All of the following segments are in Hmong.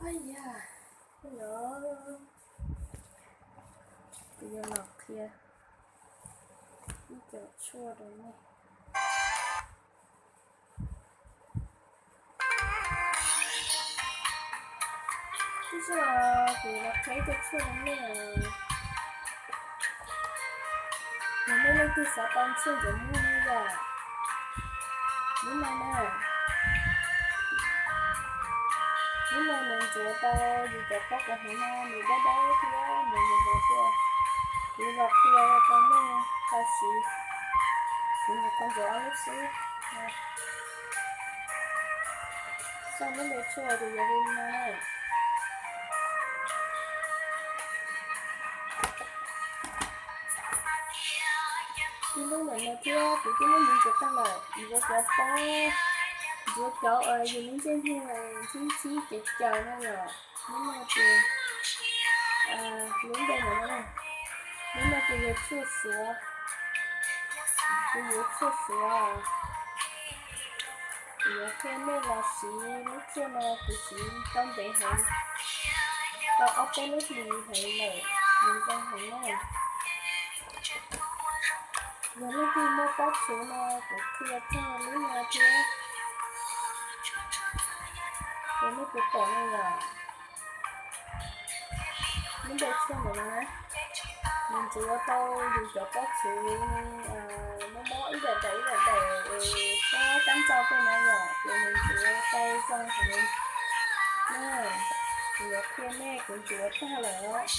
Ua li, kuv yuav los qhia ib co tshuaj rau nej. Ib zaug kuv los qhia ib co tshuaj rau nej. Yog nej leej twg xav tau tshuaj ntxuav muag no yom, lub no na, lub no nws ntxuav tau yus cov pob kws hauv no nws dawb dawb thiab nws mos mos tuaj. Kuv los qhia rau nej tau siv, kuv nyuam qhuav ntxuav ob lub xwb. Xauj lub npe tshuaj ces yog li no na. Ib lub ntawm no thiab kuv twb muab nws ntxuav tag lawm, ntxuav cov pob, ntxuav cov uas yus lub ntsej muag ntshiab ntshiab ces caws no yom. Lub no ces, lub npe no, lub no ces yog tshuaj suav, kuv yuav tshuaj suav. Kuv yuav qhia nej los siv lub tshuaj no, kuv siv tau ntev heev, tau ob peb lub hlis heev lawm, nws zoo heev na. Yog leej twg muaj pob txhuv no kuv qhia txog lub no thiab, ces nej puas pom no yom. Lub npe tshuaj ntawm no na, nws ntxuav tau yus cov pob txhuv mob mob ib daim daim ib daim daim, pob kab ntxo tej no yom, ces nws ntxuav tau zoo heev na. Kuv yuav qhia nej, kuv ntxuav tag lawm os.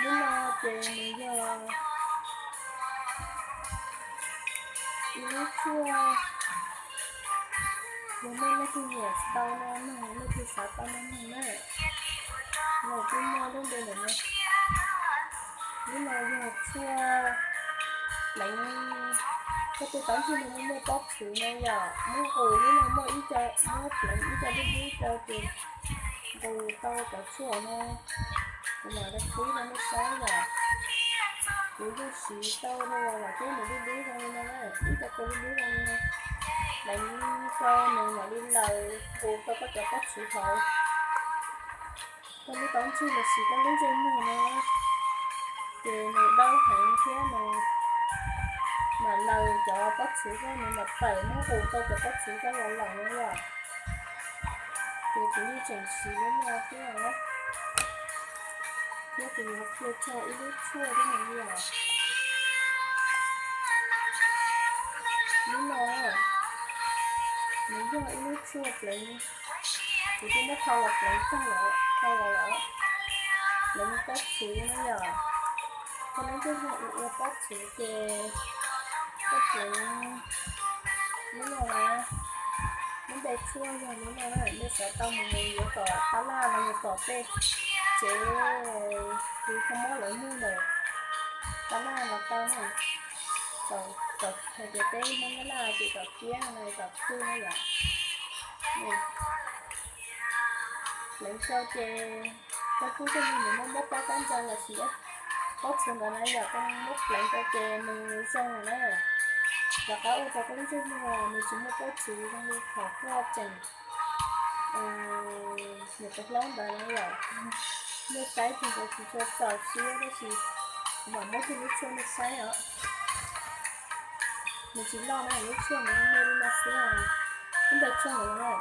Lub no ces nws yog ib lub tshuaj, yog nej leej twg nyiam tau no nug, leej twg xav tau no nug na. Los kuj muaj lub npe ntawm no, lub no yog tshuaj pleev, koj tej taub ntsej muag muaj pob txhuv no yom, muab nqus lub no muaj ib co, muab pleev ib co dub dub rau ces nqus tau cov tshuaj no, kuv mam li qhib rau nej saib yom. Kuv yeej siv tau no los thiab, nws dub dub zoo li no na, ib co kua dub dub zoo li no, pleev rau nws mam li laws nqus tau koj cov pob txhuv hauv. Koj lub taub ntsej los sis koj lub ntsej muag no ces nws dawb heev thiab nws mam laws cov pob txhuv koj, nws mam tawm muab nqus tau cov pob txhuv koj los lawm no yom. Ces kuv yeej tseem siv lub no thiab os. Thiab kuv yuav qhia txog ib lub tshuaj thiab no yom. Lub no nws yog ib lub tshuaj pleev, kuv twb muab thau los pleev tag lawm, thau los lawm, pleev pob txhuv no yom. Koj lub ntsej muag ua ua pob txhuv ces koj pleev lub no na. Lub npe tshuaj yog lub no na, nej xav tau mus yuav tom tab laj los yog tom tej tsev kws kho mob lawv muag ntawm tab laj los tau na. Tom, hais tias peb Hmoob Nyab Laj ces tom kiab no, tom khw no yom. Pleev rau ces koj lub ntsej muag nws muaj muaj pob kab ntxo los sis pob txhuv ntawd na yom, koj muab pleev rau ces nws zoo na. Rov qab ua rau koj lub ntsej muag nws tsis muaj pob txhuv zoo li thaum koj tseem nyuam qhuav hlob ntawd na yom. Nej saib tug ntawd tsis tshua txaus siab tab sis kuv mam muab tug lub tshuaj nej saib os. Nws tsis loj na, lub tshuaj nws me me li no xwb. Lub npe tshuaj ntawd na,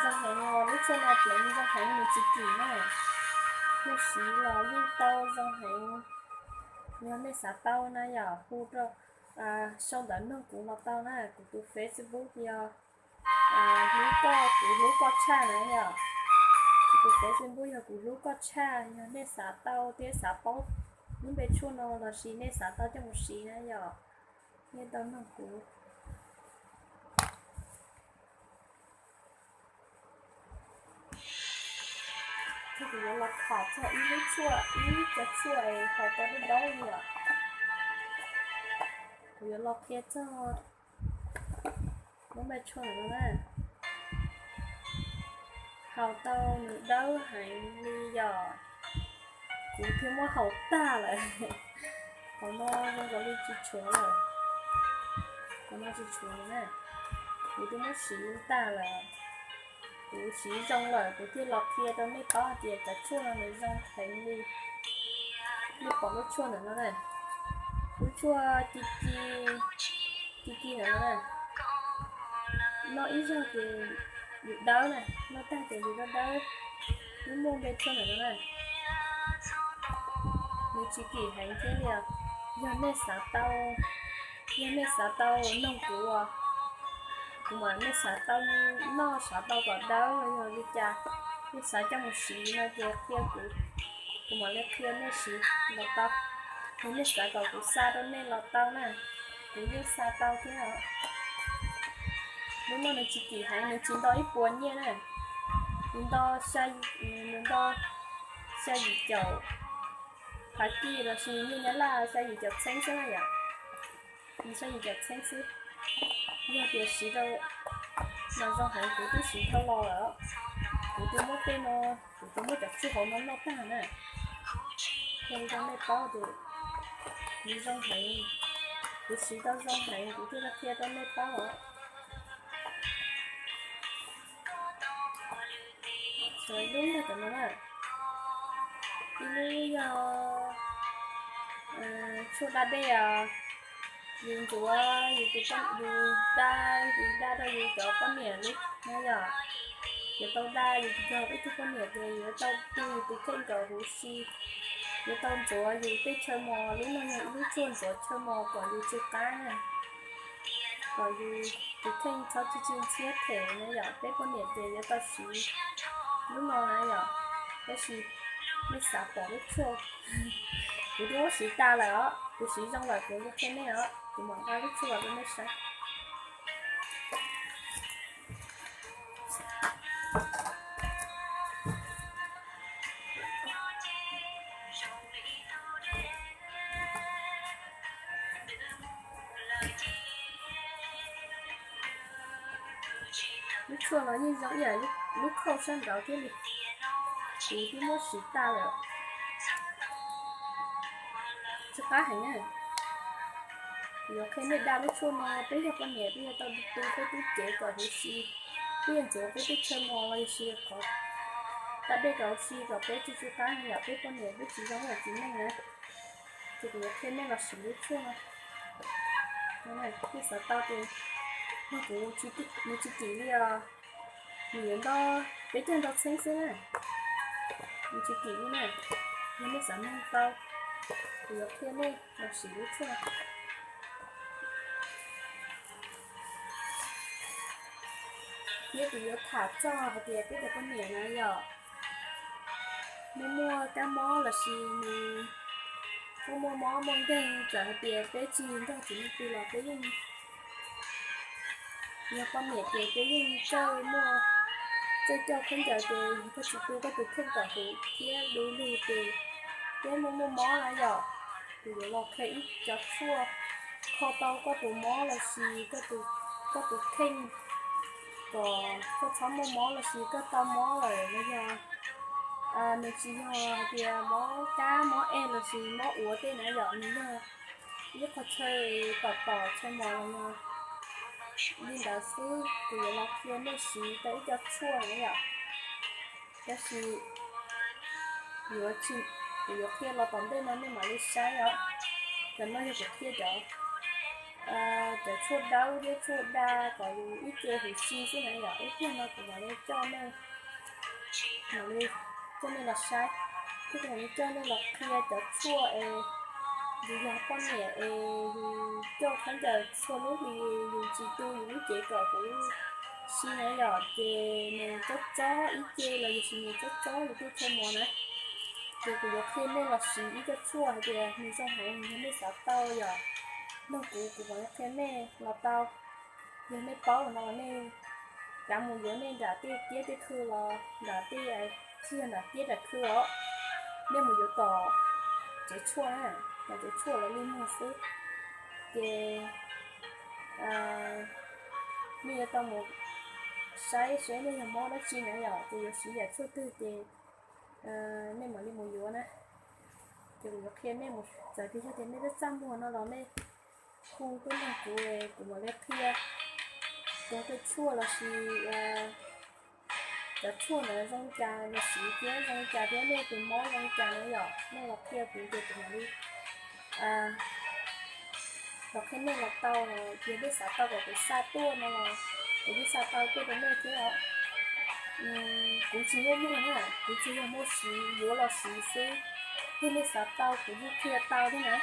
zoo heev, lub tshuaj no pleev zoo heev, nws tsis kim na. Nej siv los yeej tau zoo heev. Yog nej xav tau na yom, hu rau, sau ntawv nug kuv los tau na, kuv tus Facebook yog hlub koj, kuv hlub koj tshaj na yom. Kuv tus Facebook yog kuv hlub koj tshaj, yog nej xav tau thiab xav paub lub npe tshuaj no los sis nej xav tau coj mus siv na yom, nej tau nug kuv. Thiab kuv yuav los tham txog ib lub tshuaj, ib co tshuaj haus tau dawb dawb li yom. Kuv yuav los qhia txog lub npe tshuaj no na. Haus tau nws dawb heev li yom. Kuv thiaj muab haus tag lawm. Hauv no zoo nkaus li tsis tshuav lawm. Cov no tsis tshuav na, kuv twb muab siv tag lawm. Kuv siv zoo lawm kuv thiaj los qhia rau nej paub tias cov tshuaj no nws zoo heev li. Nej pom lub tshuaj ntawm no na, lub tshuaj ci ci, ci ci ntawm no na, noj ib zaug ces yus dawb na, noj tag ces yus dawb dawb. Twb muaj npe tshuaj ntawm no na, nws tsis kim heev thiab li os. Yog nej xav tau, yog nej xav tau noog kuv, kuv mam, nej xav tau noj xav tau kom dawb los yog li cas, nej xav coj mus siv no ces qhia kuv, kuv mam li qhia nej siv los tau. Yog nej xav kom kuv xa rau nej los tau na, kuv yeej xa tau thiab os. Lub no nws tsis kim heev, nws tsis nto ib puas nyiaj na, nws nto, nws nto xya yim caum phav kij los sis nyiaj Nyab Laj xya yim caum txheeb xwb na yom. Nws xya yim caum txheeb xwb. Yog tias siv rau no zoo heev kuv twb siv dhau los lawm. Kuv twb muab tej no, kuv twb muab cov tshuaj hauv no noj tag na. Qhia rau nej paub tias nws zoo heev, kuv siv tau zoo heev kuv thiaj li qhia rau nej paub os. Lub ntawm no na, ib lub yog tshuaj da dej os, yus ntxuav yus tus, yus da, yus da rau yus cov poj niam li no yom. Yuav tau da yus cov ib tug poj niam ces yuav tau pw yus tus kheej kom huv si, yuav tau ntxuav yus tej chaw mos. Lub no yog ib lub tshuaj ntxuav chaw mos kom yus tsw qab na, kom yus tus kheej txhob tsis tsis ntxhiab phem na yom. Peb poj niam ces yuav tau siv lub no na yom. Tab sis nej xav pom lub tshuaj, kuv twb muab siv tas lawm os, kuv siv zoo lawm kuv qhia nej os, kuv mam nqa lub tshuaj los rau nej saib. Lub tshuaj no yeej zoo ib yam lub khauj sab nraud thiab li. Kuv twb muab siv tas lawm, tsw qab heev na. Kuv yuav qhia nej da lub tshuaj no, peb yog poj niam peb yuav tau tu peb tub cev kom huv si, peb yuav ntxuav peb tej chaw mos los yog siv qhov da dej kom huv si kom peb tsw tsw qab na yom. Peb poj niam peb tsis zoo ib yam txiv neej na. Ces kuv yuav qhia nej los siv lub tshuaj no. Kuv xav tau ces, no kuv, nws tsis kim li os. Nws yuav nto peb caug ntau txheeb xwb na. Nws tsis kim li na. Yog nej xav noog tau, kuv yuav qhia nej los siv lub tshuaj. Thiab kuv yuav tham txog hais tias peb cov poj niam na yom, nej muaj kab mob los sis nws muaj muaj mob muaj nkeeg, txawm hais tias peb tsis nrog txiv neej pw los peb yeej, yog poj niam ces peb yeej txawj muaj, txawj coj khaub ncaws ces yog koj tsis tu koj tus kheej kom huv thiab du lug ces peb muaj muaj mob na yom, kuv yuav los qhia ib co tshuaj kho tau koj tus mob los sis koj tus kheej kom koj txhob muaj mob los sis koj tau mob lawm los yog nws tsis yog hais tias mob kab mob ej los sis mob uav tej na yom, nws yog ib qho chaw tom tom chaw mos los yog li ntawd xwb. Kuv yuav los qhia nej siv tau ib co tshuaj na yom. Tab sis yuav, kuv yuav qhia los tom ntej no nej mam li saib os. Cov no yog kuv qhia cov, cov tshuaj dawb thiab tshuaj da kom yus ib ce huv si xwb na yom. Ib pliag no kuv mam li coj nej, mam li coj nej los saib, thiab kuv mam li coj nej los qhia cov tshuaj es yus yog poj niam es yus coj khaub ncaws txhua lub hlis yus tsis tu yus lub cev kom huv si na yom, ces nws txob txob ib ce los yog sis nws txob txob yus tej chaw mos na. Ces kuv yuav qhia nej los siv ib co tshuaj hais tias nws zoo heev, yog nej xav tau yom, nug kuv, kuv mam li qhia nej los tau. Yog nej paub no nej kav mus yuav nej nram tej kiab tej khw los nram tej, tsis yog nram kiab nram khw os, nej mus yuav tom tsev tshuaj na, tom tsev tshuaj lawv li muag xwb. Ces nej yuav tau mus saib seb nej yog mob dab tsi na yom, ces yuav siv yam tshuaj twg ces nej mam li mus yuav na. Ces kuv yuav qhia nej mus, txawm tias yog tias nej twb txaj muag no los nej Hu tuaj nug kuv, kuv mam li qhia. Cov tej tshuaj los sis cov tshuaj ntawd zoo li cas, yog siv thiab zoo li cas thiab nej tus mob zoo li cas na yom, nej los qhia kuv ces kuv mam li los qhia nej los tau. Yog nej xav tau kom kuv xa tuaj no los kuv yeej xa tau tuaj rau nej thiab os. Kuv tsis muaj muag na, kuv tsuas yog muaj siv yuav los siv xwb. Yog nej xav tau kuv yeej qhia tau thiab na.